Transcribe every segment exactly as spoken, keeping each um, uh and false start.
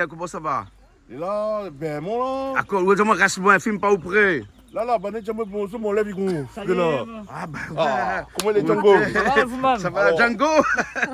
Koman sa va ? É la, bin, mon la. Akor, ou la di amoin, rès amoin in film pa ou pré. La, la, bann i di amoin bonzour, mon lèv i gonf. Salut, la. Emma. Ah, bin, ah, voilà. Koman i lé, Django ? Sa va, Azouman ? Sa va, Django ?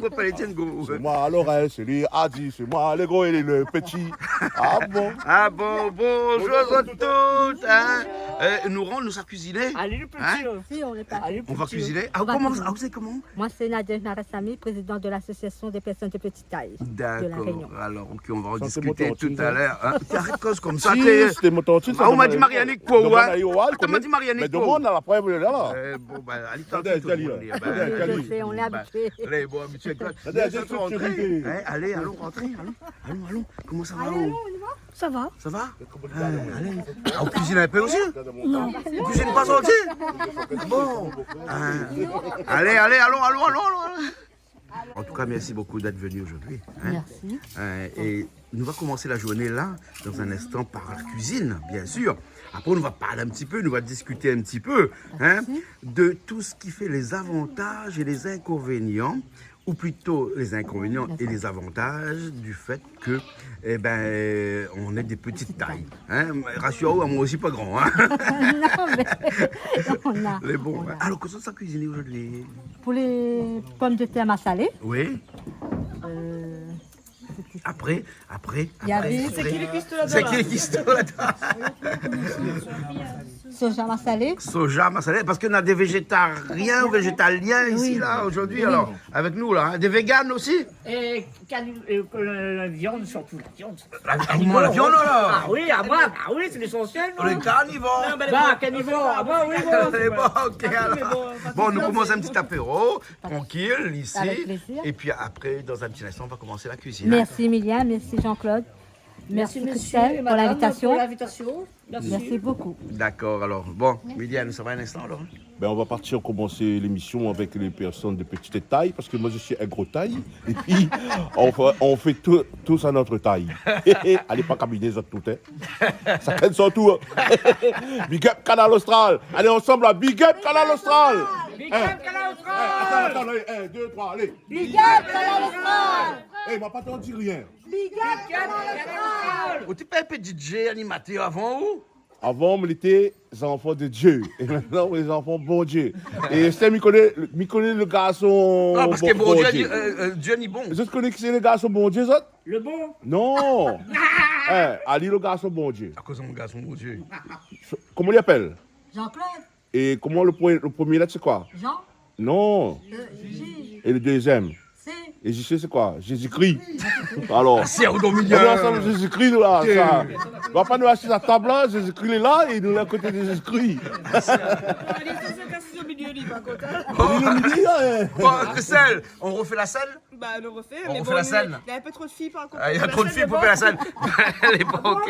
Ou apèl Django. Sé moin, alor, hein, sé li, Adi, sé moin, lé gro é lé pti. Ah bon ? Ah bon, bonzour zot tout, hein. Euh, nou rant, nou sa kuiziné. Alé, le pti, hein ? Si, on est parti. Alé, le pti. On va kuiziné. Ah, koman, ah, sé koman ? Moi, c'est Nadège Narasamy, présidente de l'association des personnes de petite taille de La Réunion. D'accord. Alors, ok, on va en discuter tout à l'heure, hein. Santé mon tantine. Arèt koz konmsa, té. Si, sété mon tantine, sa. Ah, ou la di Marianne Kouo, hein. Demann ali, ou va koné. Mé demann, la prèv lé la, la. Eh, bon, bin, alé, tantine, tout le monde, bin, alé. Je sais, on est habitué. Alé, bon, abitié, koi. Alé, alé, alon, rantré, alon, alon, alon. Koman sa va, alon ? Sa va ? Sa va ? Ah, alé. Ah, ou kuizine in pé osi ? Non. Ou kuizine pa sa osi ? Bon. Ah. Alé, alé, alon, alon, alon, alon. En tout cas, merci beaucoup d'être venu aujourd'hui, hein. Merci. Euh, et nou va komansé la journée là, dans un instant, par la cuisine, bien sûr. Après, on va parler un petit peu, on va discuter un petit peu, hein, de tout ce qui fait les avantages et les inconvénients, ou plutôt les inconvénients et les avantages du fait que, eh ben, euh, on est des petites tailles, hein. Rassir aou, moin osi pa gran, hein. Non, mais on a, on a. Mé bon, alor, kosa ou sa kuiziné zordi ? Pour les pommes de terre massalées. Oui. Euh, Apré, apré, il y avait, apré. C'est qui le cuistot là-dedans, là ? C'est qui le cuistot là-dedans ? Soja massalé. Soja massalé, parce qu'on a des végétariens ou végétaliens ici, là, aujourd'hui, alors, avec nous, là, hein. Des véganes aussi ? Et cani-, euh, euh, la viande, surtout la viande. La, ah, ou manz la viande, alors ? Ah oui, ah, moi, bah oui, c'est l'essentiel, non ? Les carnivores. Bah, carnivore, ah bah oui, bon, c'est bon, ok, alors. Bon, nou komans in ti apéro. Trankil, isi. Avec plaisir. Et puis après, dans un petit instant, on va commencer la cuisine, hein. Merci Emilien, merci Jean-Claude. Merci Christelle pour l'invitation. Merci monsieur et madame pour l'invitation. Merci. Merci beaucoup. D'accord, alors. Bon, Emilien, sa va in instan, alors ? Ben, on va partir commencer l'émission avec les personnes de petite taille, parce que moi, je suis un gros taille. Et puis, on fait, on fait tout, tous à notre taille. Alé pa kabiné, zot tout, hein. Shakinn son tour. Big up Kanal Austral. Alé, ansanm la, big up Kanal Austral. Big up Kanal Austral. Hein. Atann, atann, alé, in, dé, troi, alé. Big up Kanal Austral. Eh, ma pa antann rien. Big up Kanal Austral. Ou té pa in pé DJ, animatèr avan, ou ? Avan, mi lété zanfan de Dieu. É mintnan, mi lé zanfan Bondié. É sé, mi koné, mi koné le garson Bondié. Ah, parske Bondié, euh, euh, Dieu ni bon. Zot i koné kisa lé le garson Bondié, zot ? Le bon ? Non. Eh, ali le garson Bondié. Akoz mon garson Bondié ? Koman li apèl ? Jean-Claude. É koman le pre-, le premié lèt, sé koi ? Jean. Non. Euh, J. É le dézièm ? C. É J C, sé koi ? Jésus-Christ. Alors, ah, sé ou dor milié. Nou lé ansanm Jésus-Christ, nou la, sa. Va pa nou asiz a tab la, Jésus-Christ lé la, é nou lé a koté de Jésus-Christ. Alé, sa, sé asiz o milié, li, par kont, hein. Li lé o milié, hein. Bon, Christelle, on refait la scène ? Bah, nou refé, mé bon, néna in pé tro de fiy, par kont. Ah, néna tro de fiy pou fé la sèn. Alé, bon, ok.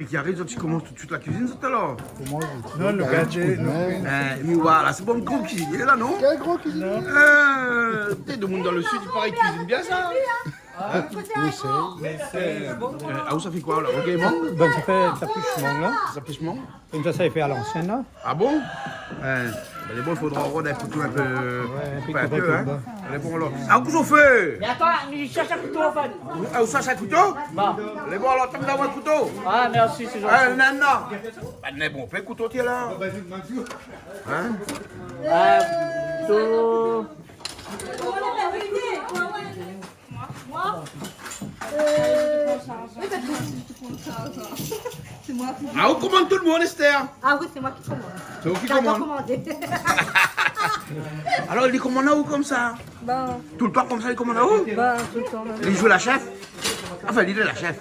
Ki ariv, zot i komans tout de suit la kuizine, zot, alor ? Non, nou gard, nou. Eh, mé voilà, sé bon, gran kuizinié la, non ? Kèl gran kuizinié ? Eh, té, demoun dan le sud, i paré i kuizine bien sa. Hein ? Eh, ah, ou sa fé koi la ? Ok, bon. Ben, sa fé, sa plish mang la. Sa plish mang. Konmsa, sa i fé a l'ansièn la. Ah bon ? Eh, ben, lé bon, i fodra rod in kouto in pé, ouais, in pé, in pé, hein. Lé bon, alor. Ah, kouto fé ! Mé atann, mi shèrsh in kouto, an fèt. Ah, ou shèrsh in kouto ? Bon. Lé bon, alor, atann, mi done aou in kouto. Ah, mèrsi, sé zanti. Eh, non, non. Ben, lé bon, fé kouto, tiens, la. Hein ? Euh, kouto. Ah, ou komann tout le moun, Esther ? Ah oui, c'est moi qui commande. Sé ou ki komann. J'adore commander. Alor, li komann aou konmsa ? Ben. Tout le tan konmsa, li komann aou ? Ben, tout le temps, ouais. Li zoué la chef ? Anfin, li lé la chef.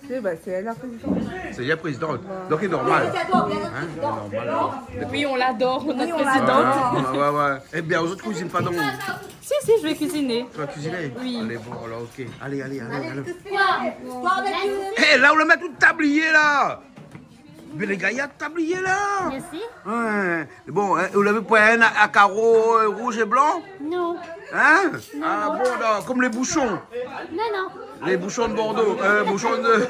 Si, ben, c'est elle la présidente. C'est elle la présidente. Voilà. Donc, c'est normal. Hein, c'est normal, alors. Oui, on l'adore, notre présidente. Ah, ouais, ouais. Eh bien, zot i kuizine pa, non ? Si, si, je vais cuisiner. Tu vas cuisiner ? Oui. Alé, bon, alor, ok. Alé, alé, alé, alé. Eh, la, ou la mèt out tablié, la. Mé lé gayar, tablié, la. Merci. Ouais. Bon, hein, ou lavé pa in a, a karo, euh, rouz é blan ? Non. Hein ? Non. Ah, bon, non, konm lé boushon. Non, non. Lé boushon de Bordeaux, euh, boushon de,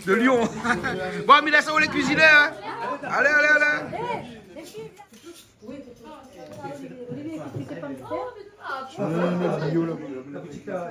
de Lyon. Bon, mi lès aou lé kuiziné, hein. Alé, alé, alé. Oui, Olivier, écoute, tu sais pas me faire ? Non, non, non, bio, là. La petite, là.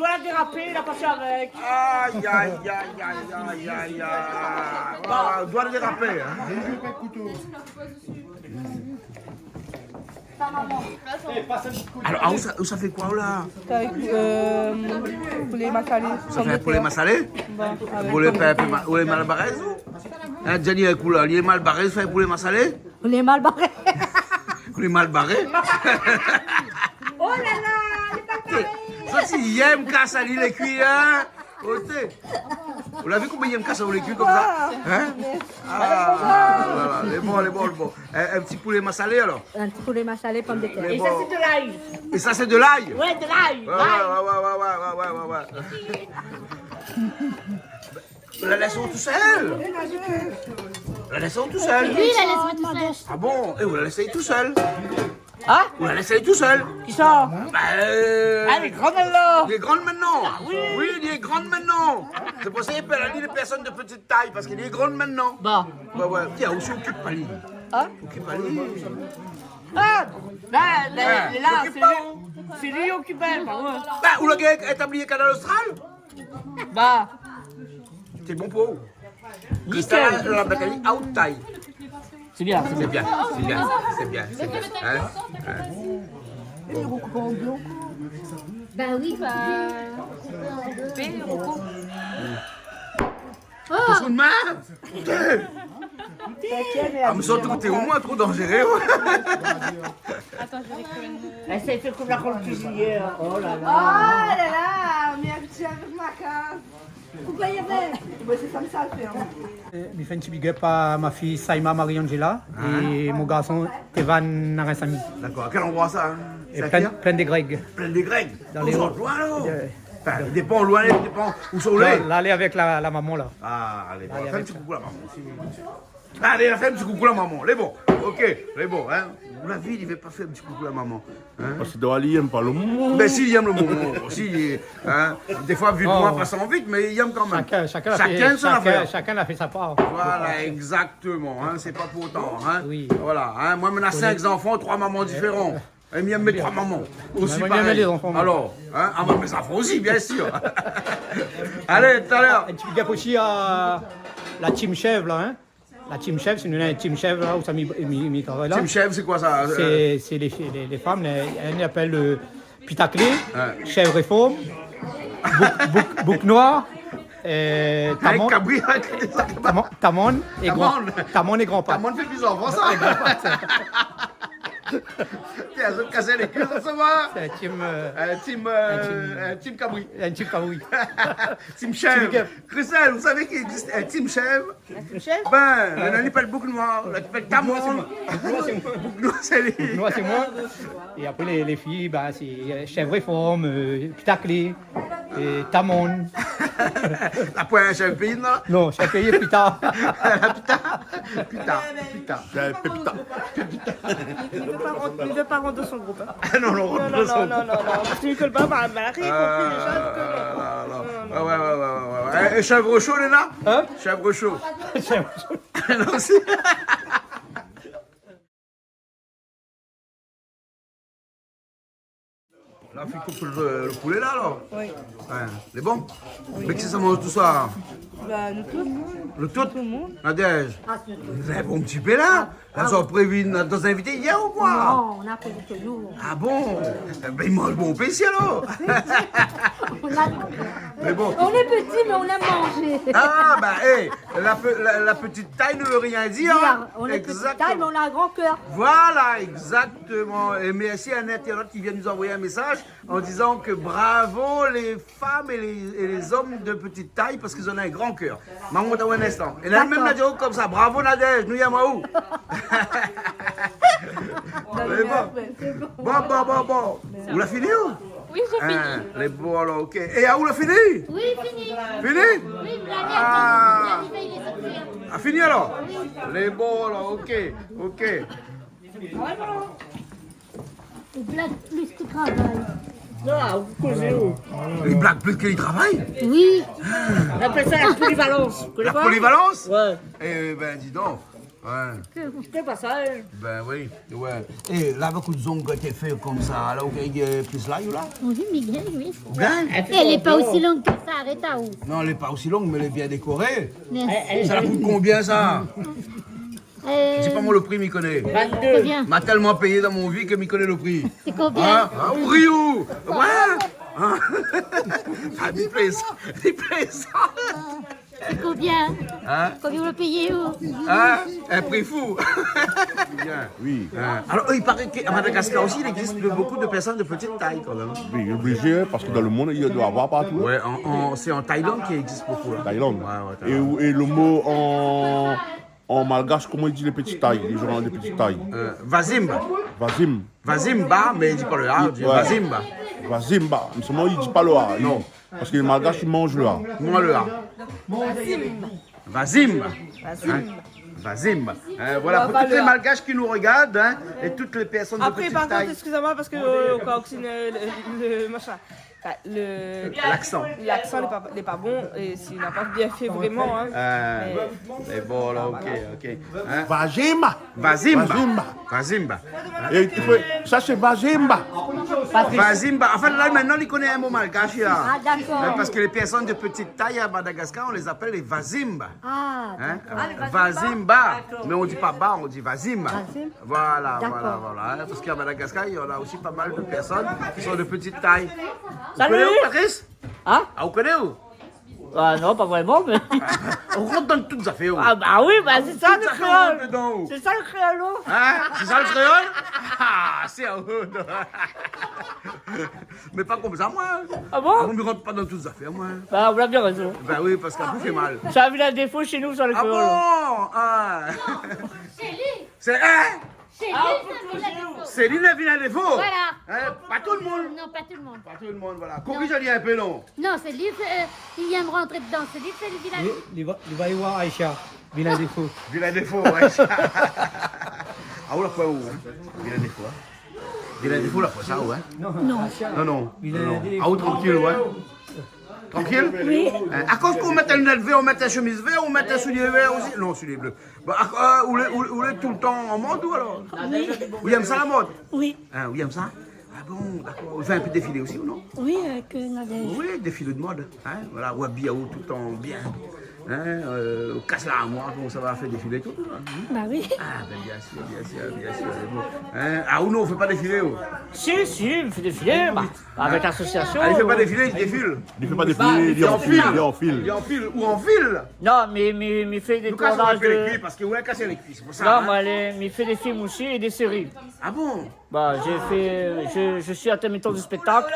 doi la dérapé, la pasé avèk. Ay, ay, ay. Voilà, doi la dérapé, hein. Alor, ah, ou sa, ou sa fé koi, la ? Avèk, euh, poulé masalé. Ou sa fé in poulé masalé ? Bon, avèk poulé, pom de tèr. Poulé malbarèz, ou ? Hein, Jenny, avèk ou la, li lé malbarèz, fé in poulé masalé ? Lé malbaré. Lé malbaré. Oh la la, lé malbaré. Sa, si i yèm kas ali lé kui, hein. Oté. Ou la vi koman i yèm kas ali lé kui konmsa ? Hein ? Ah, la, la, lé bon, lé bon, lé bon. In, in ti poulé masalé, alor ? In ti poulé masalé, pom de tèr. Lé bon. É sa, sé de lay. É sa, sé de lay ? Ouais, de lay. Ouais, ouais, ouais. Ou la lès aou tousèl ? Ou la lès aou tousèl ? Oui, la lès aou tousèl. Ah bon ? É ou la lès ali tousèl ? Hein ? Ou la lès ali tousèl ? Kisa ? Bah, euh, ah, lé gran, alor. Lé gran mintnan. Ah oui. Oui, lé gran mintnan. Sé pou sa i apèl ali lé pèrsone de petite taille, parske lé gran mintnan. Bon. Ouais, ouais. Tiens, ou si okip pa li. Hein ? Okip pa li. Ah, ben, ben, ouais. Lé la, okip pa li, ou. Sé li okip, ben, pa ou. Bah, ou la gingn établi Kanal Austral ? Bah. Sé bon pou ou. Nickel. Kristal, la, la, la, out taille. Sé bien, sé bien, sé bien, sé bien, sé bien. Hein ? Hein ? Bah oui, bah. Pé, Rocco. Oh. Tout le monde. Ah, mé sa, ou té o moin tro danzéré, ouais. Attends, je vais quand même. Èl i fé konm la grann kuizinièr. Oh la la. Oh la la, mé abitié avèk ma kaz. Pourquoi il y avait ? Bah, sé sa, sa fé, hein. Euh, mi fé in ti big up à ma fille Saïma Marie-Angela et mon garçon Tevan Narain Samy. D'accord. À quel endroit ça, hein ? Et Plaine, Plaine des Grègues. Plaine des Grègues. Dans les Hauts. Loin, là. Euh, enfin, i dépan loin, i dépan ousa ou lé. Là, là, elle est avec la, la maman, là. Ah, allez, bon, fé in ti koukou la maman. Allez, fé in ti koukou la maman. Lé bon. Ok, lé bon, hein. Ou la vi, li vé pa fé in ti koukou la maman. Hein ? Parske doi li yèm pa lo momon. Mé si, li yèm lo momon osi, hein. Défoi, vi de moin i pas vit, mé li yèm kan mèm. Chacun, chacun a fait, chacun, chacun a fait sa part. Voilà, exactement, hein, c'est pas pour autant, hein. Oui. Voilà, hein, moin, mi néna cinq enfants, trois mamans différentes. É mi yèm mé troi maman osi, parèy. Moin, mi yèm lé zanfan, moin. Alor, hein, ah, moin, mé zanfan osi, bien sûr. Allez, tout à l'heure. In ti big up osi à la team chèv, la, hein. La team chèv, sé nou, la team chèv, la, ousa mi, mi, mi travay la. Team chèv, sé koi sa ? Sé, sé lé, lé, lé fanm, lé, inn i apèl, euh, Pitaklé, Chèv Réform, Bouk, Bouk, Bouk Noir, euh, Tamon, kabri, Tamon, Tamon é Gran, Tamon é Gran Pat. Tamon i fé pli zanfan, sa. É Gran Pat. Tiens, zot i kas lé kui, sa va ? Sé in team, euh, in team, euh, in team kabri. In team kabri. Team chèv. Team chèv. Christelle, vous savez qu'il existe un team chèv ? Team chèv ? Ben, néna i apèl Bouk Noir, lot i apèl Tamon. Bouk Noir, sé moin. Bouk Noir, sé li. Bouk Noir, sé moin. É apré, lé, lé fiy, ben, sé, euh, Chèv Réform, euh, Pitaklé, é Tamon. La poin chèv péi, non ? Non, chèv péi, pli tar. Pli tar, pli tar, pli tar. Chèv péi, pli tar. Li vé pa rant, li vé pa rant dan son group, hein. Ah non, non, non, non, non, non. Parske Nicole Baba, elle a rien compris déjà, que non. Ah, non, non. Ouais, ouais, ouais. É, é Chèv Rocho, lé la ? Hein ? Chèv Rocho. Chèv Rocho. Non, si. La, fine koup lo, lo poulé la, alor ? Oui. Hein, lé bon ? Oui. Mé kisa i manz tout sa ? Bah, nou tout. Nou tout ? Tout le monde. Nadège. Ah, sé tout. Zot la fé in ti pé la ? Ah. Zot la prévu, na, dot zinvité yèr ou koi ? Non, nou la prévu ke nou. Ah bon ? Ében, i manz bonpé isi, alor ? On a, on est petit, mais on aime manger. Ah, bah, eh, la pe-, la, la petite taille ne veut rien dire, hein. On est petite taille, mais on a un grand cœur. Exactement. Voilà, exactement. Et merci à un internaute qui vient nous envoyer un message en disant que bravo les femmes et les, et les hommes de petite taille parce qu'ils ont un grand cœur. Maman, t'as un instant. D'accord. É la mèm la di konmsa, bravo Nadège, nou yèm aou. Mé bon. Bon, bon, bon, bon. Ou la fini, ou ? Oui, j'ai fini. Hein, lé bon, alor, ok. É aou la fini ? Oui, fini. Fini ? Oui, la, la, la, la, la, la, la, la. Ah, fini, alor ? Oui. Lé bon, alor, ok, ok. Vraiment. Li blag plis ke li travay. Non, ou koz ou. Li blag plis ke li travay ? Oui. Ou apèl sa la polivalans. Ou koné pa ? La polivalans ? Ouais. Eh ben, dis donc. Ouais. Sé pa sa, hein. Ben oui, ouais. Eh, la, avèk out zong ke té fé konmsa, la, ou gingn plis lay, ou la ? Oui, mi gingn, oui. Ou gingn ? Èl lé pa osi long ke sa, arèt aou. Non, èl lé pa osi long, mé èl lé bien dékoré. Mersi. Sa la kout konbien, sa ? Euh, di pa moin lo pri, mi koné. Vingt-deux. Konbien ? Ma tèlman péyé dan mon vi ke mi koné lo pri. Sé konbien ? Hein ? Ah, ou ri, ou ? Ouais. Hein ? Ah, li plézant, li plézant. Sé konbien ? Hein ? Konbien ou la péyé, ou ? Hein ? Un prix fou. Bien. Oui. Hein. Alors, il paraît qu'à Madagascar aussi, il existe beaucoup de personnes de petite taille, quand même. Oui, obligé, hein, parce que dans le monde, il doit avoir partout, hein. Ouais, en, en, c'est en Thaïlande qu'il existe beaucoup, là. Thaïlande. Ouais, ouais, Thaïlande. Et, et le mot en, en malgache, comment il dit les petites tailles, les gens de petite taille ? Euh, vazimba. Vazim. Vazimba, mais il dit pas le A, il dit vazimba. Ouais. Vazimba. Mais seulement, il dit pas le A. Non. Parce que les Malgaches, ils mangent le A. Moi, le A. Vazimba. Vazimba. Vazimba. Hein ? Vazimba. Euh, voilà, pour toutes les Malgaches qui nous regardent, hein, et toutes les personnes de petite taille. Après, par contre, excusez-moi, parce que, euh, quoi, occitane, euh, le, le machin. Enfin, le, l'accent. L'accent n'est pas, n'est pas bon, et c'est, il n'a pas bien fait vraiment, hein. Euh, mais bon, là, ok, ok. Hein ? Vazimba. Vazimba. Vazimba. Vazimba. Et il faut, ça, c'est vazimba. Vazimba. En fait, là, maintenant, il connaît un mot malgache, là. Ah, d'accord. Euh, parce que les personnes de petite taille à Madagascar, on les appelle les vazimba. Ah, d'accord. Hein ? Ah, les vazimba. Vazimba. D'accord. Mais on dit pas ba, on dit vazimba. Vazimba. Voilà, voilà, voilà, hein, parce qu'à Madagascar, il y en a aussi pas mal de personnes qui sont de petite taille. Salut. Ou koné ou, Patrice ? Hein ? Ah, ou koné ou ? Ah non, pas vraiment, mais... Ou rant dan tout zafèr, ou. Ah bah oui, bah c'est ça le créole. Tout zafèr, ou rant dedan, ou. C'est ça le créole, oh. Hein ? C'est ça le créole ? Ah, c'est à vous. Mais pas comme ça, moi. Ah bon ? Ah, mi rant pa dan tout zafèr, moi. Bah, ou la bien raison. Ben oui, parce qu'après, i fé mal. C'est un vilain défaut chez nous, ça, le créole. Ah bon ? Ah. Sé li. Sé, hein ? Sé li, sé in vilain défo. Sé li le vilain défo. Voilà. Hein ? Pa tout le monde. Non, pa tout le monde. Pa tout le monde, voilà. Korizé ali in pé, non ? Non, sé li, euh, li yèm rant dedan. Sé li, sé le vilain. Li, li va, li va oir Aïcha. Vilain défo. Vilain défo, ouais. Ah, ou la foi, ou, hein ? Vilain défo, hein ? Vilain défo, la foi sa, ou, hein ? Non. Non, non. Vilain défo. Ah, ou trankil, ouais. Trankil ? Oui. Hein, akoz ou mèt in linèt vèr, ou mèt in shemiz vèr, ou mèt in soulié vèr osi ? Non, soulié blé. Bon, ah, euh, ou lé, ou, ou lé toultan an mod, ou, alor ? Oui. Ou yèm sa, la mod ? Oui. Hein, ou yèm sa ? Ah bon, dakor. Ou fé in pé défilé osi, ou non ? Oui, avèk, euh, Nadège. Oui, défilé de mod. Hein, voilà, ou abiy aou toultan bien. Hein, euh, ou kas larmoir, koman sa va fé défilé tout, tout, hein ? Bah oui. Ah, ben, bien sûr, bien sûr, bien sûr, c'est bon. Hein, ah, ou non, ou fé pa défilé, ou ? Si, si, mi fé défilé, bah. Avèk l'asosiasion, ah, li fé pa défilé, li défil. Li fé pa défilé, li anfil, li anfil. Li anfil, ou anfil. Non, mé, mé, mi fé dé tournaz de... Nou kas in pé lé kui, parske ou la kasé lé kui, sé pou sa, hein. Non, moin, lé, mi fé dé film osi é dé séri. Ah bon ? Bah, j'ai fait, je, je suis intermittent du spectacle.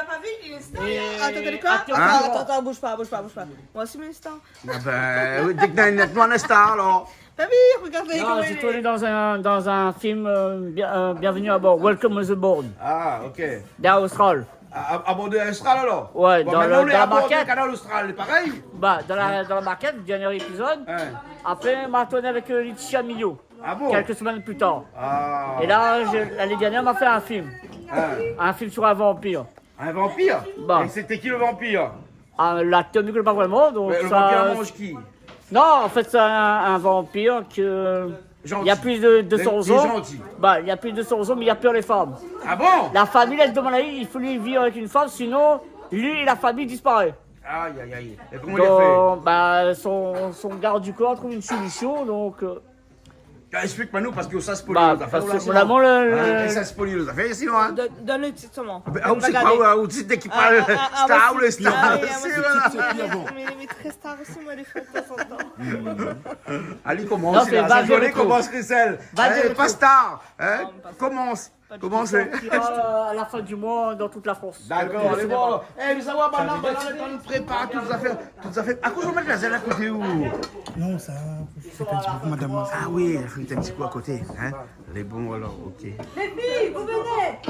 Et... Attends, attends, attends, bouge pas, bouge pas, bouge pas. Moi aussi, mon instant. Ah ben, oui, dès que t'as une, moi, un instant, alors. Ah oui, regarde, comment il est. Non, j'ai tourné dans un, dans un film, euh, bien, euh, Bienvenue à bord, Welcome on the Board. Ah, ok. Dans Austral. À, à, à bord de Austral, alors ? Ouais, bon, dans le, dans la maquette. Maintenant, on est à bord de Canal Austral, c'est pareil ? Bah, dans la, dans la maquette, dernier épisode. Hein. Après, ma tourné avec, euh, Laetitia Millau. Ah bon ? Quelques semaines plus tard. Ah. Et là, je, l'année dernière, ma fait un film. Hein. Un film sur un vampire. Un vampire ? Bah. Et c'était qui le vampire ? Ah, l'acteur, mi koné pa vréman, donk... Mais le vampire, il mange qui ? Non, en fait, c'est un, un vampire que... Gentil. Il y a plus de, de cent ans. Gentil. Bah, il y a plus de cent ans, mais il y a peur des femmes. Ah bon ? La famille, elle demande à lui, il faut lui vivre avec une femme, sinon, lui et la famille disparaît. Aïe, aïe, aïe. Et comment il a fait ? Donc, bah, son, son garde du corps trouve une solution, donc, euh, Ah, explique-moi, nous, parce que ça, c'est pour les affaires, là, sinon. Bah, parce que vraiment, le, le... Hein, et ça, c'est pour les affaires, sinon, hein. Donne, donne le titre seulement. Ah ben, ah, ou sé koi, ou, ou, ou sé ki parl, ah, ah, ah, star ou lé star, ah, oui, ah, oui, sé, voilà. C'est qui, c'est qui avant ? Mais, mais très star aussi, moi, des fois, de temps en temps. Allez, commence, là, sa journée commence, Christelle. Hein, pas star, hein ? Commence. Comment c'est ? Qui sortira, euh, à la fin du mois dans toute la France. D'accord, c'est bon. Eh, nou sava, banna, banna, lé tan prépar tout zafèr, tout zafèr. Akoz ou mèt la zèl a koté, ou ? Non, sa, sé in ti pé pou madam. Ah oui, la fé in ti kou a koté, hein. Lé bon, alors, ok. Les filles, vous venez.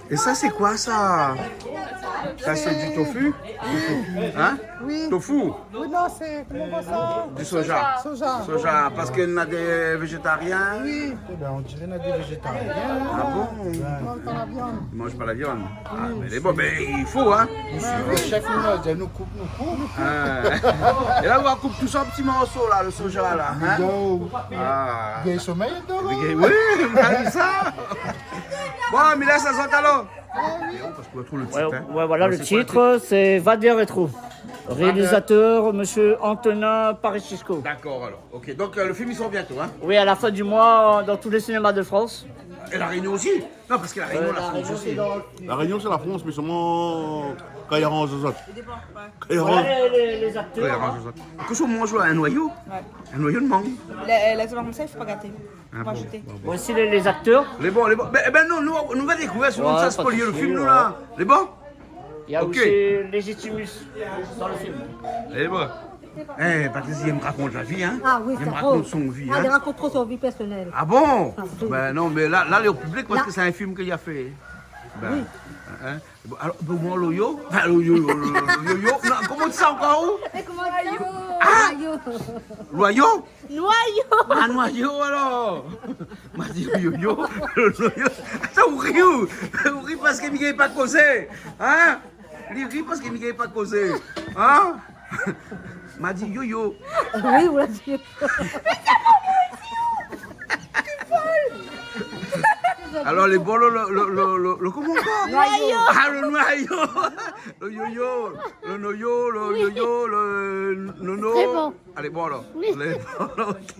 Et ça, c'est quoi, ça ? Sa sé du tofu ? Hein ? Oui. Tofu ? Oui, non, sé, koman i apèl sa ? Du soja. Soja. Soja, parske néna dé véjétarien. Oui. Eh ben, on dirait néna dé véjétarien. Ah bon ? Ouais. Ils mangent pas la viande. Ils mangent pas la viande. Ah, mé lé bon, mé i fo, hein. Monsieur le chef, nou la di anou koup, nou koup. Ah. É la, nou va koup tousa an ti morso, la, le soja, la, hein. Yo. Ah. Gay somèy, non ? Oui, oui, sa. Bon, mé la, sa sort alor. Parske ou trouv le tit, hein. Ouais, voilà, le titre, c'est Vadé Rétro. Réalisateur, monsieur Antonin Parisisco. D'accord, alors. Ok, donc, euh, le film, il sort bientôt, hein ? Oui, à la fin du mois, dans tous les cinémas de France. Et La Réunion aussi ? Non, parce que La Réunion, euh, la France aussi. La Réunion, c'est la France, mais seulement quand il arrange les autres. Quand il arrange, voilà les, les, les acteurs, quand il arrange les autres. Kosa ou manz la, un noyau ? Ouais. Un noyau de mangue. La, la zone française, faut pas gâter. Ah bon, bon, bon. Voici les, les acteurs. Lé bon, lé bon. Ben, eh ben non, nou, nou va dékouvèr, sinon nou sa spolié le film, nou, la. Lé bon ? Il y a aussi Légitimus dans le film. Lé bon. Eh, Patrice, il aime raconter la vie, hein ? Ah oui, il aime raconter son vie, hein ? Ah, il raconte trop son vie personnelle. Ah bon ? Ah, oui. Ben non, mais là, là, le public, parce que c'est un film qu'il a fait. Ben, hein ? Bon, alors, bon, bon, lo yo, enfin, lo yo, lo, lo, lo, lo yo, yo. Non, comment on dit ça encore, ou ? Mais comment on dit ça ? Ah ! Noyau. Noyau. Ah, noyau, alors. Ma di yo, yo, lo noyau. Sa, ou ri, ou ? Ou ri parske mi gingn pa kozé, hein ? Li ri parske mi gingn pa kozé, hein ? Ma di yo, yo. Oui, ou la di. Alors, lé bon, lo, lo, lo, lo, lo, lo, koman ankor ? Noyau. Ah, lo noyau. Lo yo-yo, lo noyau, lo yo-yo, lo nono. Très bon. Alé, bon, alor. Oui. Alé, bon, ok.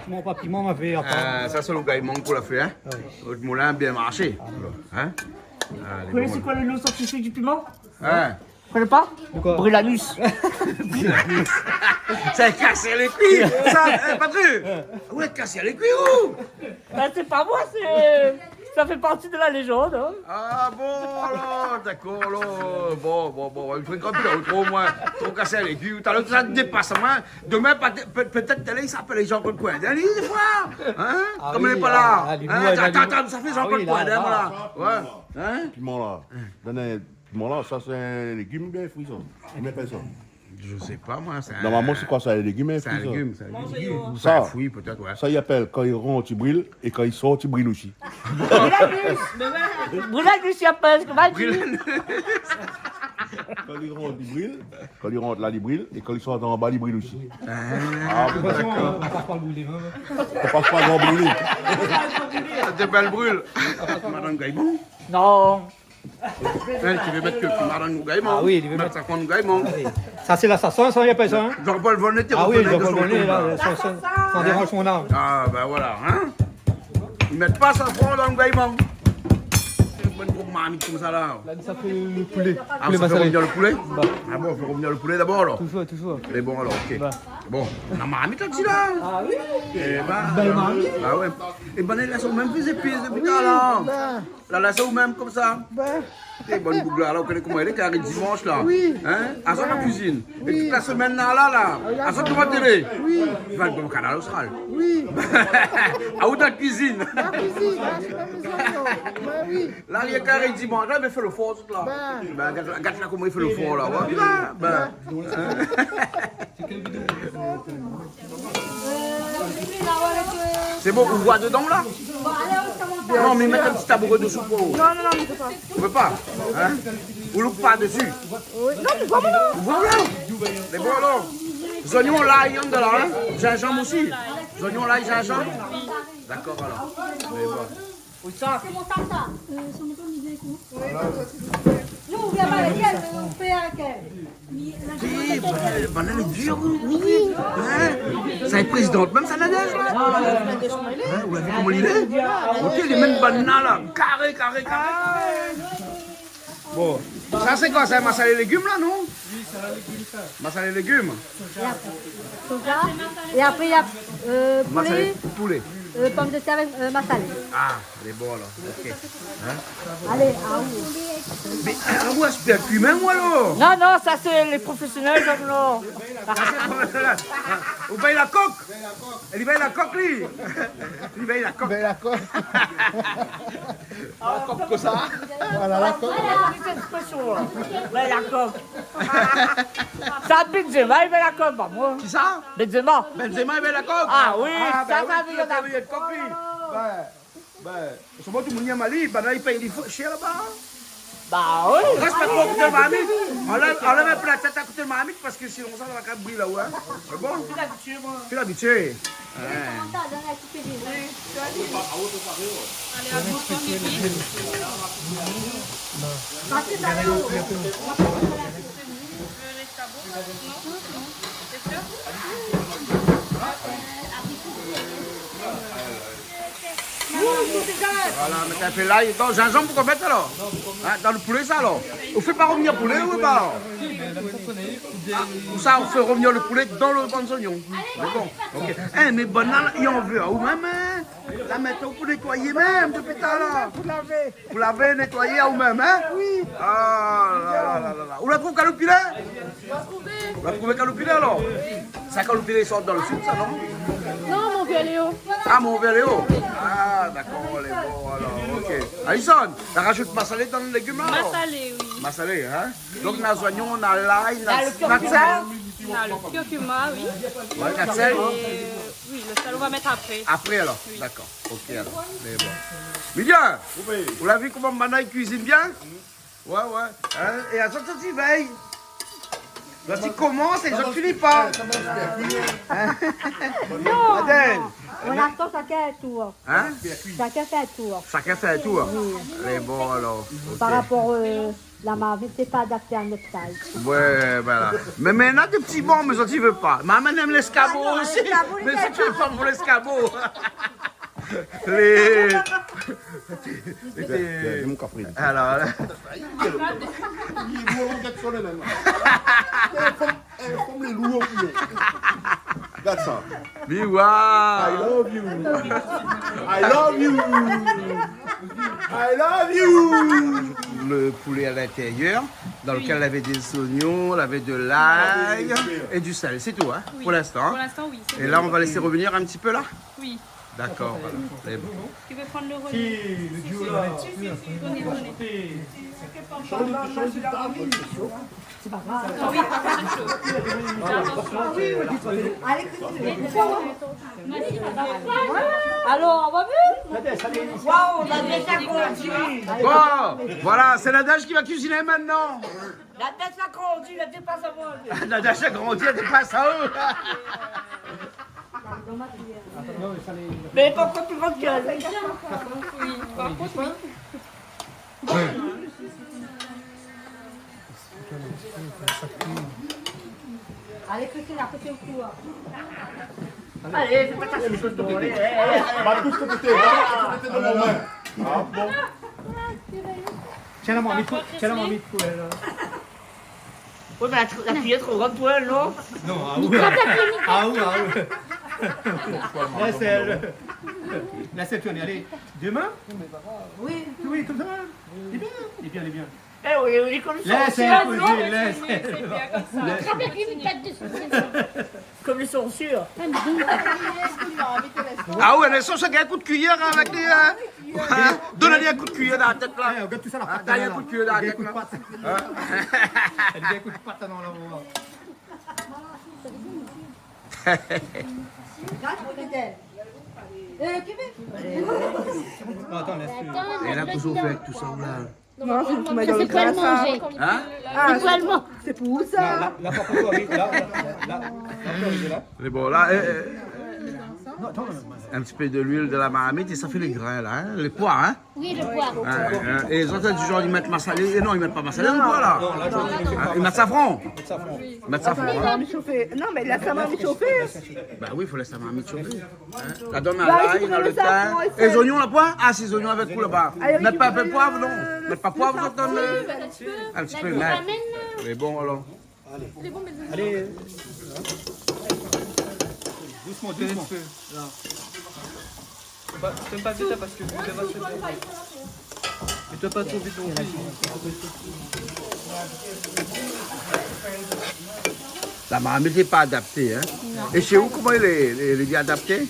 Mon papi, mon ma fé, enfin. Euh, sa sé lo gayman k'ou la fé, hein ? Ouais. Out moulin bien marché. Hein ? Alé, bon. Vous connaissez quoi le nom scientifique du piment ? Hein ? Vous connaissez pas ? De quoi ? Brilanus. Brilanus. Sa i kas lé kui, sa, eh, Patrick. Ouais, kas lé kui, ou ? Ben, c'est pas moi, c'est, ça fait partie de la légende, hein. Ah bon, alors, d'accord, alors. Bon, bon, bon, ouais, il faut comprendre, au moins, tro kas lé kui. Talèr, sa dépass amoin. Demin, peut-être, peut-être, télé, i apèl Jean-Claude Coindin, li, défoi. Hein ? Ah oui, lé pa la. Ah, li, hein, atann, atann, sa fé Jean-Claude Coindin, voilà. Ouais. Hein ? Piman la. Donn in Bon, la, sa sé in légim oubien in frui, sa ? Koman i apèl sa ? Je sais pas, moi, c'est un... Normalman, sé koi sa, in légim, in frui, sa ? C'est un légume, c'est un légume. Sa, un fruit, peut-être, ouais. Sa i apèl, kan li rant, li bril, é kan li sort, li bril osi. Brilanus. Brilanus, i apèl, koman i di ? Kan li rant, li bril, kan li rant la, li bril, é kan li sort anba, li bril osi. Ah. Ah, bon, d'accord. Ou pas pa brilé, hein ? Ou pas pa gran brilé. Sa té bèl bril. Madame Gaïbon ? Non. Hein, ti vé mèt ke marang nou gayman. Ah oui, li vé mèt sa kan nou gayman. Ah oui. Sa, sé lasasin, sa, i apèl sa, hein ? Jean-Paul Volnay té rekoné de son trou, la. Ah oui, Jean-Paul Volnay, la, sa, sa, sa déranz mon âme. Ah, ben voilà, hein ? I mèt pa safran dan le gayman. Sé in bon gro marmit konmsa, la. La, sa fé le poulé. Ah, sa fé revnir le poulé ? Bah. Ah bon, fé revnir le poulé dabor, alor. Toujours, toujours. Mé bon, alor, ok. Bah. Bon, la marmit la, ti la. Ah oui. Eh ben, bèl marmit. Ah ouais. Eh ben, la, sa mèm fé zépis dopi talèr. Oui, ben. La, la, sa ou mèm konmsa. Ben. Té, bon boug la, la, ou koné koman i lé, karé dimansh, la. Oui. Hein ? Azot la kuizine. Oui. É tout la semèn, la, la, la. Ah, la, azot la dovan télé. Oui. Va dovan Kanal Austral. Oui. Ah, ou dan la kuizine. La kuizine, la, sé la kuizine, non. Ben oui. La, lé karé dimansh, la, mé fé le for, tout la. Ben. Ben, gard la, gard la koman i fé le for, la. Ouais, ben, ben. Sé bon, ou voi dedan, la ? Non, mé mèt in ti tabouré desou pou... Non, non, non, mi pé pa. Ou pé pa, hein ? Ou loup pa desi. Oui. Non, mi voi pa. Ou voi pa. Mé bon, alor. Zonyon, lay, i annan la, hein ? Zinzanm osi. Zonyon, lay, zinzanm. Dakor, alor. Mé bon. Sé mon tata. Euh, sé mon tata, mi di, ékout. Nou, ou vien pa avèk èl, mé ou fé avèk èl. Eh, banna lé dir, ou. Oui. Hein ? Sé in prézidan mèm, sa, Nadège, la ? Hein, ou la vi koman li lé ? Ok, li mèm banna, la. Karé, karé, karé. Bon. Sa, sé koi ? Sé in masalé légim, la, non ? Oui, sé in légim, sa. Masalé légim. Soja. É apré, na, euh, poulé. Masalé poulé. Euh, pomdetèr avèk, euh, masalé. Ah, lé bon, alor. Ok. Hein ? Alé, a ou. Mé, a ou, sé bien kui mèm, ou, alor ? Non, non, sa, sé lé profésionèl, sa, non. Ou bay la kok ? Li bay la kok, li. Li bay la kok. Bay la kok. La kok konmsa. Voilà, la kok. Voilà, sé spésial. Mé la kok. Sa, Benzema i vé la kok, pa moin. Kisa? Benzema. Benzema i vé la kok? Ah oui, ah, sa, ben oui, sa, sa, sa, sa, sa, sa, sa, sa. Bin, bin, sé bon, tout moun i yèm ali, banna i pèy li fo-, shèr laba. Ba oui. Rès pa tro koté marmit. Anlèv, anlèv in pé la tèt a koté marmit, parske sinon sa, sa va kab brilé la, ouais. Sé bon? Pi labitié, moin. Pi labitié. Ouais. Alé, a bout, on est vite. Voilà, mèt in pé lay. Donk, zinzanm, pou konbien alor? Hein, dan lo poulé, sa, alor? Ou fé pa rovnir poulé, ou pa, alor? Ah, ou sa, ou fé rovnir lo poulé dan lo bann zoignon. Mé bon, ok. Eh, mé banna, i anvé aou mèm, hein? La mèt aou pou nétoiyé mèm, dopi talèr. Pou lavé. Pou lavé, nétoiyé aou mèm, hein? Oui. Ah, la, la, la, la, la. Ou la trouv kaloupilé? Ou la trouv kaloupilé, alor? Sa, kaloupilé i sort dan lo sid, sa, non? Non, mon vieux Léo. Ah, mon vieux Léo. Ah, dakor, lé bon, alor, ok. Alison, ou rajout masalé dan lo légim, la, alor? Masalé, oui. Masalé, hein? Donk, na zoignon, na lay, na, na sèl. Na lo kurkuma, oui. Ouais, na sèl. É, euh, oui, lo sèl, on va mettre après. Apré, alor? Oui. Dakor. Ok, alor. Mé bon. William, ou la vi koman banna i kuizine bien? Ouais, ouais. Hein? É azot, zot i vèy. Zot i komans é zot i fini pa. Non, Adèle. Non. On attend chacun un tour. Hein? Chacun fait un tour. Chacun fait un tour. Oui. Lé bon, alor. Ok. Par rapport, euh, la marmite, c'est pas adapté à notre taille. Ouais, voilà. Mé, mé na dé ti bon, mé zot i vé pa. Maman èm lèskabo osi. Ah non, lèskabo, lé sympa. Mé zot i vé pa pou lèskabo. Lé, lé, lé, mon kafrine. Alor, la. Li lé lour, gard son lé la. Eh, fanm, eh, fanm lé lour, li. Gard sa. Miwa. I love you. I love you. I love you. Le poulet à l'intérieur, dans lequel il y avait des oignons, il y avait de l'ail et du sel. C'est tout, hein, pour l'instant, hein. Oui. Pour l'instant, oui, c'est tout. Et là, on va laisser revenir un petit peu, là. Oui. D'accord, voilà. C'est bon. Tu veux prendre le relais ? Si, le duo là. Si, si, si. Tenez, tenez. Change de, change de table. C'est pas grave. Ah oui, par contre, c'est chaud. Attention. Alors, on va bien ? Waouh, on a bien agrandi. Bon, voilà, c'est Nadège qui va cuisiner maintenant. Nadège la grandi, la dépasse à moi. Nadège la grandi, la dépasse à eux. Mais pourquoi tu vas dire ? Oui, par contre, oui. Allez, fais la côté au cou, hein. Allez, fais pas ta chose, allez, allez, allez. Bah, tout ce que t'étais, tout ce que t'étais dans mon main. Ah, bon. Tiens la marmite, tiens la marmite pour elle, là. Ouais, mais la, la cuillère trop grande pour elle, non ? Non, ah oui. Ah oui, ah oui. Laisse-elle. Laisse-elle tourner. Allez, deux mains ? Oui. Oui, comme ça. C'est bien. C'est bien, c'est bien. Eh oui, oui, comme ça. Laisse-elle poser, laisse-elle. Attrape la cuillère, pas de soucis. Comme ils sont sûrs. Ah ouais, lé sir, sa gingn kout kiyèr avèk lé, euh, hein, donn ali in kout kiyèr dan la tèt la. Eh, regarde tout ça, la patte, donn ali in kout kiyèr dan la tèt la. Hein ? Elle vient coup de patte dans la voix. Non, attends, laisse. Elle a toujours fait avec tout ça, là. Non, c'est pour mettre dans le gras, ça. Hein ? Ah, c'est pour ça. Là, là, là, par contre, oui, là, là, là, là, là, là. Mais bon, là, euh, euh, un petit peu de l'huile de la marmite et ça fait les grains, là, hein, les pois, hein. Oui, le pois. Hein, hein. Et les autres, du genre, ils mettent massalé. Et non, ils mettent pas massalé dans le pois, là. Non, là, je... Hein, ils mettent safran. Ils mettent safran. Ils mettent safran, hein. Attends, la marmite chauffée. Non, mais la marmite chauffée. Bah oui, il faut laisser la marmite chauffer. Hein ? La donn a lay, na lo tin. Bah, il faut mettre le safran et sel. É zoignon la poin ? Ah, sé zoignon avèk ou laba. Mèt pa in pé poiv, non ? Mèt pa poiv, zot, dan le... Un petit peu, mèt. Mais bon, alors. Allez. Doucement, doucement. Là. Bah, ferme pas vite, hein, parce que ça va se faire. Et toi, pas trop vite non plus. La marmite lé pa adapté, hein ? Non. É shé ou, koman lé, lé, lé bien adapté ?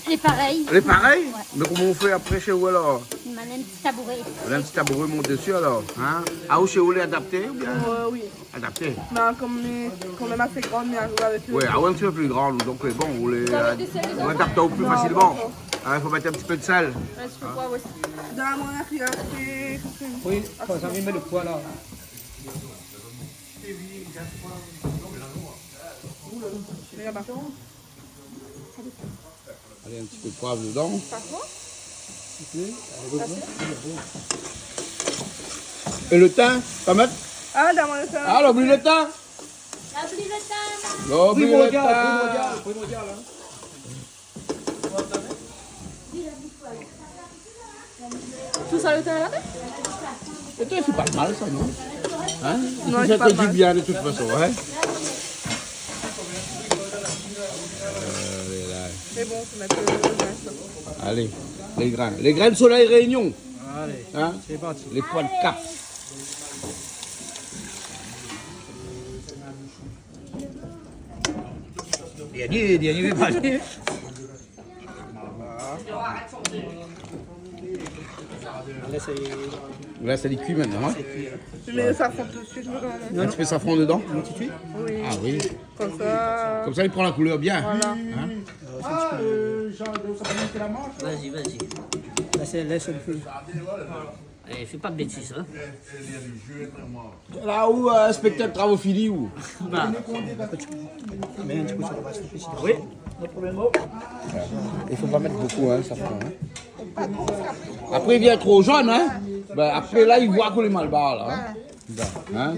Lé parèy. Lé parèy ? Ouais. Mé koman ou fé apré shé ou alor ? Ou néna in ti tabouré. Ou néna in ti tabouré, mont dési alor, in ? Ah, ou shé ou lé adapté oubien ? Ouais, oui. Adapté. Bin, kom mi, kom mi lé asé gran, mi ariv avèk le... Ouais, ah ouais, in ti pé pli gran, donk, euh, bon, ou lé, ou adapte pli fasilman. Sa va, ou mèt in ti pé d'sèl. Ouais, je crois aussi. Donn amoin in ti pé. Oui, konmsa mi mèt le poi la. Mé laba. Alé, in ti pé d'poiv dedan. Pa tro. É le tin, pa mèt ? Ah, dan le tin. Ah, la oubli le tin. La oubli le tin. La oubli le tin. Primordial, primordial, primordial, in. Tout sa, le tin la ? É toi, i fé pa d'mal sa, non ? In ? Non, i fé pa d'mal. Sa fé du bien de tout fason, in ? Euh, lé la. Mé bon, fo mèt le grin. Alé, lé grin. Lé grin solèy Réunion. Alé, in ? Sé parti. Lé poi d'kap. Bien di, bien di, bien di. La, sa lé kui mintnan, in ? Tu mets le safran tout de suite, non ? In ti pé safran dedan ? Oui. Ah oui. Konmsa. Konmsa, i pran la koulèr bien. Voilà. In ? Ah, euh, Jean, ça va monter la manche, là ? Vas-y, vas-y. Lès, lès in pé. Eh, fé pa bétiz, in. La ou, euh, inspèktèr de travo fini ou ? Ba. Mé in ti kou sa pass. Oui. I fo pa mèt bokou, in, safran, in. Apré, i vien tro jone, in. Bin, apré, la, i voi ke lé malbar, la, in. Bin, in.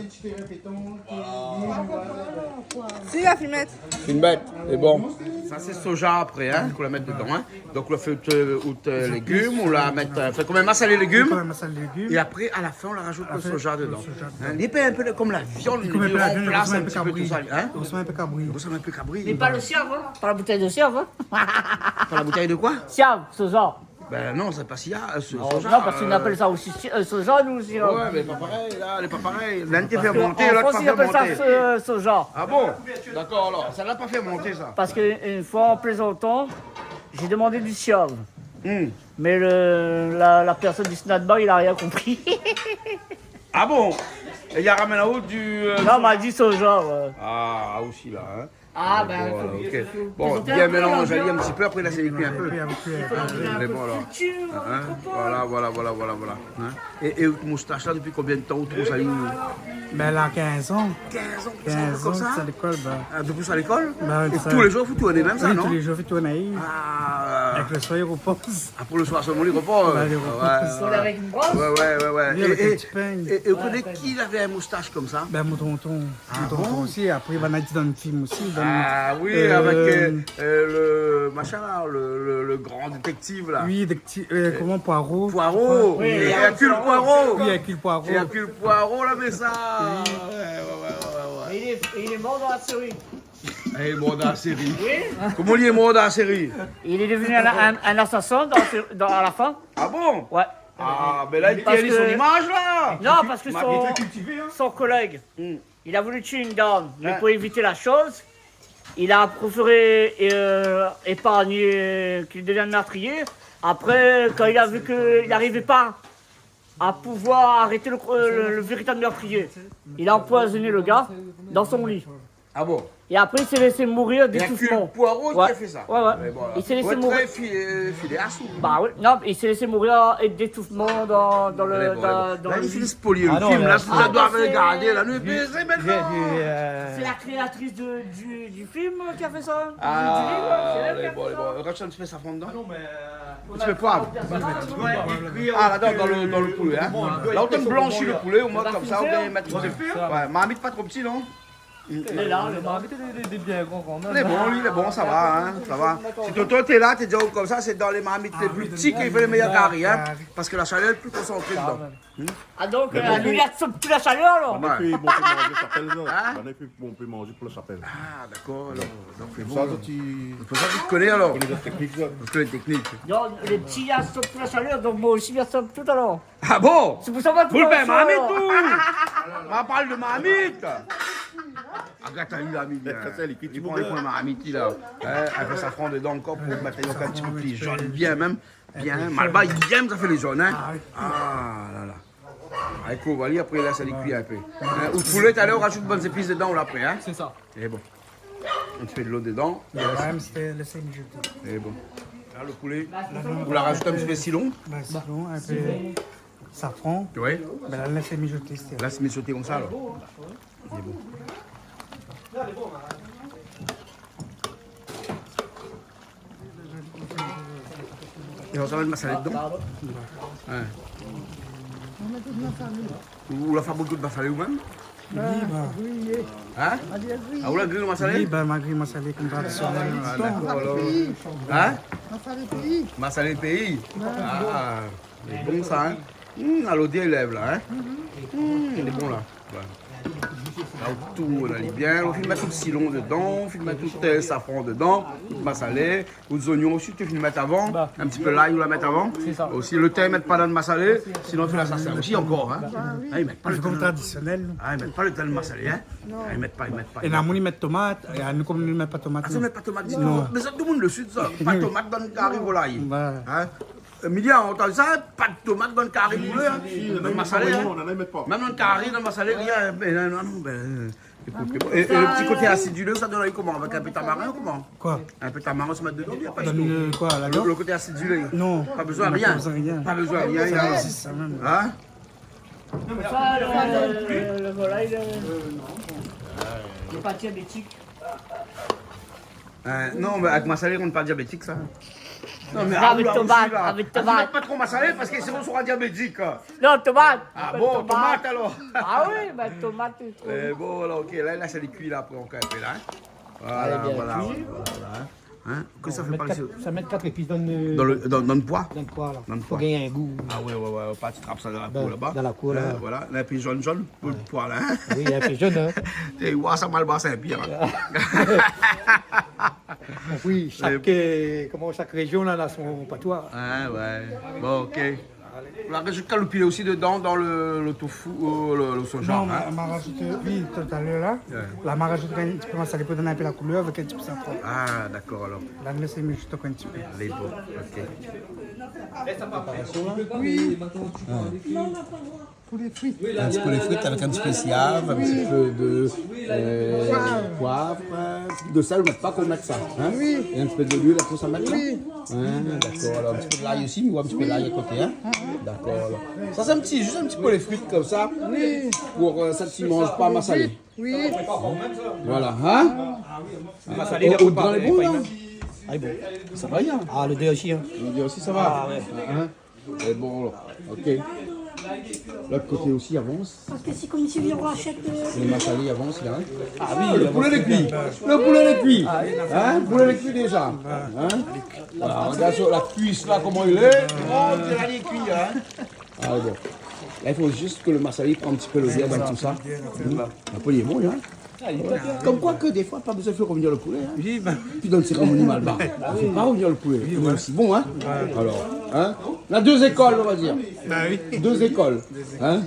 Si, la fine mèt. Fine mèt, lé bon. Sa sé soja apré, in, k'ou la mèt dedan, in. Donk, ou la fé out, euh, out, euh, légim, ou la mèt, euh, fé konm in masalé légim. Konm in masalé légim. É apré, a la fin, ou la rajout le soja dedan. Apré, le soja dedan. In, li fé in pé konm la viann, li ranplas in ti pé tout sa, in. Li rosanm in pé kabri. Li rosanm in pé kabri. Mé pa le siav, in. Pa la boutèy de siav, in. Pa la boutèy de koi ? Siav, soja. Bin non, sé pa siav, euh, so-, soja, non, parske nou apèl sa osi si-, euh, soja, nou osi, in. Ouais, mé pa parèy, la, lé pa parèy. L'inn té fèrmanté, lot pa fèrmanté. Parske an Frans, i apèl sa, euh, soja. Ah bon ? Dakor, alor, sa la pa fèrmanté, sa. Parske in foi, an plézantan, j'ai demandé du siav. Hmm. Mé le, la, la pèrsone du snack bar, li la rien konpri. Ah bon ? É li la ramèn aou du, euh, soja ? Non, ma di soja, ouais. Ah, osi la, in. Ah, bin, fo, fo, fo. Bon, bien mélanzé in ti pé, apré, la, sé kui in pé. Lé bon, alor. Voilà, voilà, voilà, voilà, voilà. In ? É, é out moustash la, dopi konbien d'tan ou tourn sa ? Bin, la, kinz an. Kinz an, kinz an, konmsa ? Sa lékol, bin. Ah, dopi sa lékol ? Bin, é sa. Tou lé jour, fo tourné mèm sa, non ? Oui, tou lé jour, fo tourné. Ah. Avèk le soir, i ropoz. Ah, pou le soir solman, i ropoz. Bin, i ropoz. Ah ouais, ouais. Avèk in bros. Ouais, ouais, ouais, ouais. Oui, avèk in ti ping. É, é, é ou koné ki lavé in moustash konmsa ? Bin, mon tonton. Ah bon ? Mon tonton osi, apré, li la di dan le film osi, dan, euh, avèk, euh, euh, le machin la, le, le, le gran détektiv la. Oui, détektiv, euh, koman, Poirot. Poirot. Oui, Hercule Poirot. Oui, Hercule Poirot. Hercule Poirot, la, mé sa. Oui. Ouais, ouais, ouais, ouais, ouais. É li lé, é li lé mor dan la séri. Ah, li lé mor dan la séri. Oui. Koman li lé mor dan la séri ? Li lé devni in, in, in asasin dan la sé-, dan, a la fin. Ah bon ? Ouais. Ah, bin la, li tien son imaz la. Parske, non, parske son, son kolèg, hmm, li la voulu tié in dam, mé pou évit la shoz, li la préféré, euh, épargné, euh, ke li devien martriyé. Apré, kan li la vu ke li arivé pa a pouvoir arèt le, euh, le, le véritab martriyé, li la anpoizoné le gars dan son li. Ah bon ? É apré, li la lès mouri d'étoufman. Hercule Poirot ki la fé sa. Ouais, ouais. Mé bon, la. Li la lès mouri. Trè fi-, euh, filéas ou ? Ba oui, non, li la lès mouri, euh, d'étoufman dan, dan le, dan, dan le li. Lé bon, lé bon. La, li fine spolié le film la, tout sa doi regardé la, nou lé bèzé mintnan. Sé la kréatris de, du, du film ki la fé sa. Ah, lé bon, lé bon. Rajout in ti pé safran dedan. In ti pé poiv. Ah, la, dan, dan le, dan le poulé, in. La, ou té blanshi le poulé, omoin, konmsa, ou pé mèt in ti pé. Ouais, marmit pa tro pti, non ? Lé la, le marmit lé, lé, lé bien gran kan mèm. Lé bon, li, lé bon, sa va, in, sa va. Si Toto té la, té di aou konmsa, sé dan lé marmit lé pli pti ke i fé le méyèr kari, in. Parske la shalèr lé pli konsantré dedan. Ah, donk, euh, li, li absorb tout la shalèr, alor. Ouais. Banna i pé, bon, pé manzé shapèl, non ? Hein ? Banna i pé, bon, pé manzé pou la shapèl. Ah, dakor, alor. Donk, sé bon. Sa, zot i koné, alor. Koné zot teknik, sa. Ou koné la teknik. Non, lé pti i absorb tout la shalèr, donk moin osi, mi absorb tout, alor. Ah bon ? Sé pou sa, moin, tout... Boul, bin, marmit, ou. Ma parl de marmit. Ah, gard ali la, mi, euh, li pran, li pran la marmit la. Hein, in pé safran dedan ankor pou mèt in ti pé pli zone, bien mèm. Bien, Malbar i èm sa fé lé zone, hein. Ah oui. Ah la la. Avèk lo vali, apré la, sa li kui in pé. Hein, ou poulé, talèr, ou rajout bann zépis dedan, ou la apré, hein. Sé sa. É bon. In ti pé dolo dedan. Lès ali mijoté. É bon. La, lo poulé, ou la rajout in ti pé sitron. Bin, sitron, in pé safran. Oui. Bin, la, lès ali mijoté, sé... Lès ali mijoté konmsa, alor. Lé bon. É ou sa mèt masalé dedan ? Hein. Ou la fé bonpé masalé ou mèm ? Oui, bin. Hein ? Ah, ou la gri lo masalé ? Oui, bin, ma gri masalé konm tradisionèl. Ah, dakor, alor. Hein ? Masalé péi. Masalé péi. Ah. Lé bon sa, hein. Hmm, a lodèr i lèv la, hein. Hmm, lé bon la. Ouais. La ou tourn ali bien, ou fine mèt tout sitron dedan, ou fine mèt tout, euh, safran dedan, tout masalé, tout zoignon osi, ou fine mèt avan, in ti pé lay ou la mèt avan. Sé sa. Osi, lo tin i mèt pa dan lo masalé, sinon i fé la sasèr osi ankor, hein. Ah, i mèt pa lo tin. Sé konm tradisionèl. Ah, i mèt pa lo tin dan lo masalé, hein. Non. Ah, i mèt pa, i mèt pa. É la, moun i mèt tomat, é anou, konm nou mèt pa tomat, non. Ah, sa i mèt pa tomat ditou. Non. Mé sa, tout lo moun lo sid, sa. Pa tomat dan kari volay. Ouais. Hein ? Emilia, ou antann sa, pa tomat dan kari poulé, hein. Si, si, dan masalé, hein. Nana i mèt pa. Mèm dan kari, dan masalé, rien. Mé non, non, non, bin, ékout, é, é lo ti koté asidilé, sa i done koman ? Avèk in pé tamarin ou koman ? Koi ? In pé tamarin, sa i mèt dedan, oubien pa ditou ? Dann, euh, koi, la viann ? Lo, lo koté asidilé. Non. Pa bezoin rien. Pa bezoin rien. Pa bezoin rien, rien. Sa i égzis, sa mèm. Hein ? Sa, lo, lo, lo volay, lo, lé pa diabétik. Euh, non, mé avèk masalé, ou lé pa diabétik, sa. Non, mé avèk tomat, avèk tomat. Ah, ou la osi, la. Ah, ou mèt pa tro masalé, parske sinon ou sra diabétik, hein. Non, tomat. Ah bon, tomat, alor. Ah oui, bin, tomat, lé tro... Eh bon, alor, OK, la, la, sa lé kui, la, apré, ankor in pé, la, hein. Voilà, voilà, voilà, hein. Hein ? Kosa i fé pa isi ? Sa i mèt kat, sa i mèt kat zépis dan lo, dan lo, dan, dan lo poi. Dan lo poi, la. Dan lo poi. Pou gingn in gou. Ah ouais, ouais, ouais, pa ti trap sa dan la kour laba. Dan la kour, la. Hein, voilà, la, in pé zone, zone, lo poi la, hein. Oui, in pé zone, hein. É, ouais, sa Malbar Sin-Pièr, hein. Oui, shak, euh, koman, shak réjion la, na son patoi. Ah ouais. Bon, OK. Ou la rajout kaloupilé osi dedan, dan lo, lo tofu, euh, lo, lo soja, hein ? Non, ma, ma rajout, euh, oui, talèr la. Ouais. La, ma rajout in ti pé masalé pou done in pé la koulèr avèk in ti pé safran. Ah, dakor, alor. La, mi lès ali mijoté in ti pé. Lé bon, OK. Oui. Ah. Poulé frit. In ti pé poulé frit avèk in ti pé siav, in ti pé de, euh, poiv, euh, de sèl, mé pa tro mèt sa, hein ? Oui. É in ti pé de luil, apré sa mèt sa ? Oui. Hein, dakor, alor, in ti pé de lay osi, mi voi in ti pé de lay a koté, hein ? Dakor, alor. Sa, sé in ti, zis in ti poulé frit konmsa. Oui. Pou, euh, sak i manz pa masalé. Oui. Voilà, hein ? Masalé, o, o gran lé bon, la. Ah, lé bon. Sa va, ya ? Ah, lodèr osi, hein. Lodèr osi, sa va. Ah, ouais. Hein ? Lé bon, la. OK. Lot koté osi i avans. Parske si konm si li rachèt, euh, lo masalé i avans la, hein. Ah oui, lo poulé lé kui. Lo poulé lé kui. Hein ? Poulé lé kui déza. Hein ? Voilà, ou rogard sir la kuis la, koman i lé. Oh, ou diré li lé kui, hein. Ah, bon. La, i fo zis ke lo masalé i pran in ti pé lodèr dan tout sa. Apré, lé bon, hein. Konm koi ke défoi, pa bezoin fé revenir lo poulé, hein. Oui, bin. Pi dan sérémoni malbar, i fé pa revenir lo poulé. Oui, voilà. Mé lé osi bon, hein. Ouais. Alor, hein, na dé zékol, on va dir. Ba oui. Dé zékol, hein.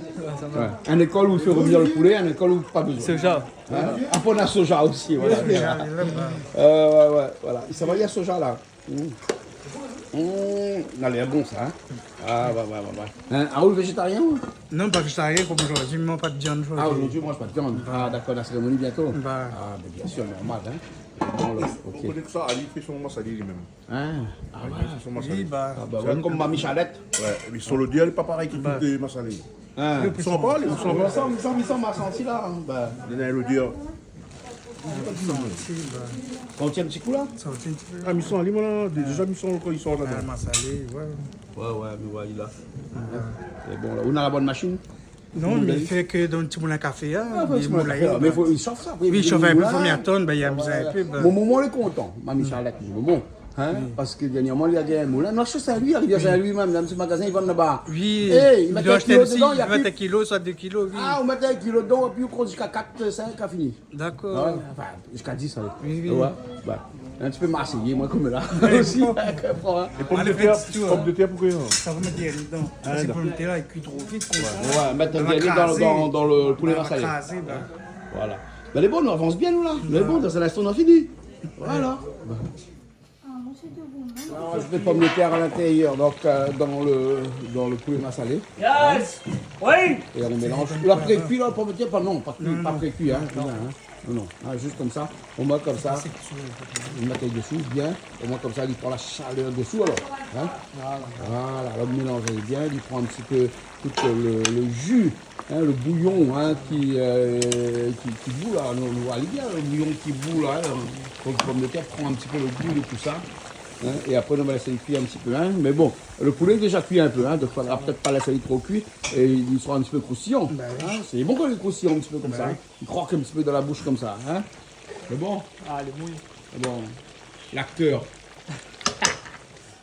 Ouais. In lékol ou i fé revenir lo poulé, in lékol ou pa bezoin. Soja. Hein ? Apré, na soja osi, voilà. Oui, oui, oui. Euh, ouais, ouais, voilà. Sa va, na soja la. Mm. Mm, na lèr bon sa, hein. Ah, ouais, ouais, ouais, ouais. Hein, ah, ou lé véjétarien, ou ? Non, pa véjétarien, konm zordi, mi manz pa de viann zordi. Ah, zordi ou manz pa de viann. Ouais. Ah, dakor, la sérémoni bientôt. Bah. Ah, mé bien sir, normal, hein. Bon, la, OK. Ou koné sa, Ali i fé son masalé li mèm. Hein ? Ah, ouais. Ali i fé son masalé. Oui, bah. Ah, bah, ouais, konm Mami Charlette. Ouais, mé son lodèr lé pa parèy ke tout, euh, masalé. Hein. Ou san pa, ou san pa. Ou san, ou san, ou san, ma santi la, hein, bah. Li na lodèr. Ou santi in ti kou la ? Santi in ti pé. Ah, mi san ali, moin la, dé-, déza, mi san kan i sort la. Ah, masalé, ouais. Ouais, ouais, mi voi ali la. Ouais. Sé bon, la. Ou na la bone mashine ? Non, mé i fé ke dan ti moulin kafé, hein. Ah, ouais, ti moulin kafé, la. Mé fo, i shof sa, apré, i shof in pé, fo mi atann, bin, i amiz in pé, bin. Mon momon lé kontan, Mami Charlette, mon momon. Hein ? Oui. Parske dernièrman, li la gingn in moulin. Non, sé Sin-Louis, Rivièr Sin-Louis mèm, dan in ti magazin, i vann laba. Oui. Eh, i mèt in kilo dedan, i mèt in kilo, soi dé kilo, oui. Ah, ou mèt in kilo dedan, épi ou kont ziska kat, sink, la fini. Dakor. Ah ouais, anfin, ziska dis, alé. Oui, oui. Ouais, ouais. In ti pé marséyé, moin, konm la. Osi, hein, konpran, hein. É pomdetèr, pomdetèr, poukoué, non ? Sa va mèt dèrièr dedan. Ah, dakor. Parske pomdetèr la, i kui tro vit, konmsa. Ouais, ouais, mèt dèrièr dan, dan, dan lo poulé masalé. Krazé, bin. Voilà. Bin, lé bon, nou avans bien, nou, la. Lé bon, dan in instan, nou la fini. Voilà. Alor, mi mèt pomdetèr a lintérièr, donk, euh, dan le, dan le poulé masalé. Yes. Oui. É nou mélanz. La prékui, la, pomdetèr, pa, non, pa kui, pa prékui, hein. Non, non. Non, non. Ah, zis konmsa, omwin konmsa. Ou mèt desi, bien. Omwin konmsa, li pran la shalèr desi, alor. Hein ? Voilà. Voilà, la, ou mélanz bien, li pran in ti pé tout le, le ji, hein, le bouyon, hein, ki, euh, ki, ki bou la, nou, nou voi bien, le bouyon ki bou la, hein, donk pomdetèr pran in ti pé le gou de tousa, hein, é apré nou va lès kui in ti pé, hein, mé bon, le poulé lé déza kui in pé, hein, donk fodra pétèt pa lès ali tro kui, é li sra in ti pé kroustiyan, hein, sé bon kan lé kroustiyan in ti pé konmsa, hein, li krok in ti pé dan la boush konmsa, hein, mé bon. Ah, lé mouy. Bon, laktèr.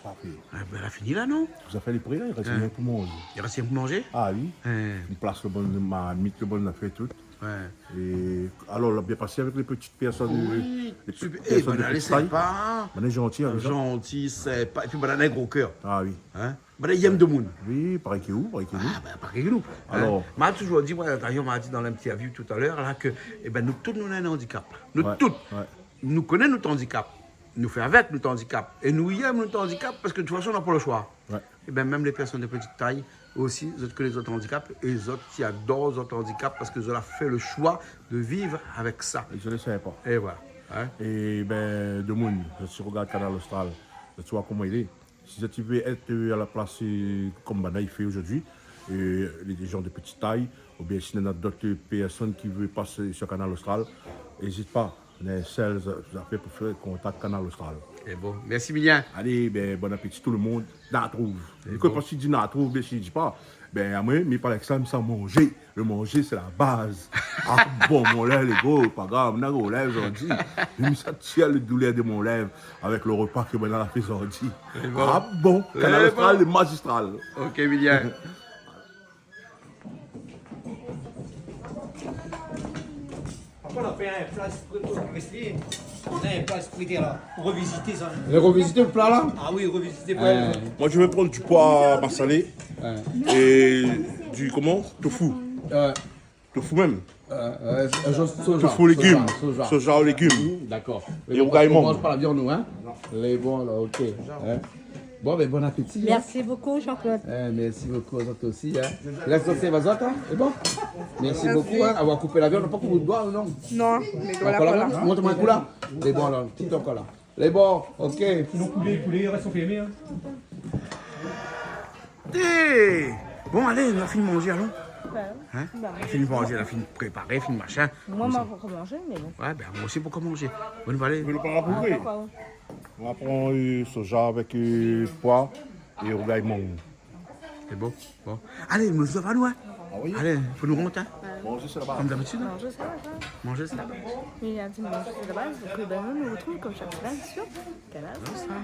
Parfé. Ah, bin, la fini la, non ? Zafèr lé pré la, i rès rienk pou manzé. I rès rienk pou manzé ? Ah oui. Hein. Ou plas le bon marmit, le bon zafèr, tout. Ouais. É alor, la bien pasé avèk lé ti pèrsone, lé ti pèrsone de Petite Taille. Oui, super. Eh, banna lé sinpa. Banna lé zanti, hein. Zanti, sinpa. Épi banna lé gro kèr. Ah oui. Hein ? Banna i yèm demoun. Oui, parèy ke ou, parèy ke nou. Ah, bin, parèy ke nou. Hein ? Alor. Ma la touzour di, mwin, d'ailleurs, ma la di dan in ti interview talèr la, ke, ébin, nou tout, nou néna in andikap. Nou tout. Ouais, ouais. Nou koné nout andikap. Nou fé avèk nout andikap. É nou yèm nout andikap parske de tout fason, nou na pa le shoi. Ouais. Ébin, mèm lé pèrsone de Petite Taille osi, zot koné zot andikap é zot i ador zot andikap parske zot la fé le shoi de viv avèk sa. É zot lé sinpa. É voilà. Hein ? Ébin, demoun, si zot i rogard Kanal Austral, zot i voi koman i lé. Si zot i vé èt, euh, a la plas, euh, konm banna i fé zordi, euh, lé, lé jan de Petite Taille, oubien si néna dot, euh, pèrsone ki vé pas, euh, sur Kanal Austral, ézit pa. Néna in sèl za-, zafèr pou fé, kontak Kanal Austral. Lé bon. Mèrsi, Milien. Alé, bin, bon apéti tout le moun. Na trouv. Lé bon. Kan i di na trouv, bin, si i di pa, bin, amwin, mi parl èk sa, mi sa manzé. Le manzé, sé la baz. Ah bon, mon lèv lé gro, pa grav, na gro lèv zordi. Mé mi sa tir le doulèr de mon lèv avèk le repa ke banna la fé zordi. Lé bon. Ah bon, Kanal Austral, lé mazistral. OK, Milien. Apré, nou la fé in pla ékspré pou Wesley. Nou la fé in pla ékspré la. Revizité sa. Lé revizité le pla la ? Ah oui, revizité pou èl. Mwin, mi vé pran du poi masalé é du, koman ? Tofu. Ouais. Tofu mèm. Euh, euh, euh, soja. Tofu légim. Soja, soja. Soja o légim. Dakor. É rougay mang. Mé bon, nou manz pa la vyann, nou, hein ? Non. Lé bon, alor, OK. Hein ? Bon, bin, bon apéti, hein. Merci beaucoup, Jean-Claude. Eh, mèrsi bokou azot osi, hein. Lès zot sèrv azot, hein. Lé bon. Mèrsi bokou, hein. Avoir koupé la vyann, nou la pa koup out doi, non ? Non, mé voilà, voilà. Mont amwin in kou la. Lé bon, alor, tout ankor la. Lé bon, OK. Sinon, poulé, poulé i rès anfermé, hein. Eh ! Bon, alé, nou la fini manzé, alon. Bah oui. Hein ? Bah oui. Fini manzé, la fini préparé, fini machin. Mwin, mwin la pankor manzé, mé bon. Ouais, bin, mwin osi pankor manzé. Bon, alé. Ou vé pa aprouvé ? Ah, dakor. Nou va pran, euh, soja avèk, euh, poi é rougay mang. Lé bon. Bon. Alé, nou sava, nou, hein. Ah oui. Alé, fo nou rant, hein. Manzé, sé la baz. Konm dabitid, hein. Manzé, sé la baz. Manzé, sé la baz. Mé i di manzé, sé la baz. Donk, bin, nou, nou artrouv konm shak semèn sur Kanal Austral.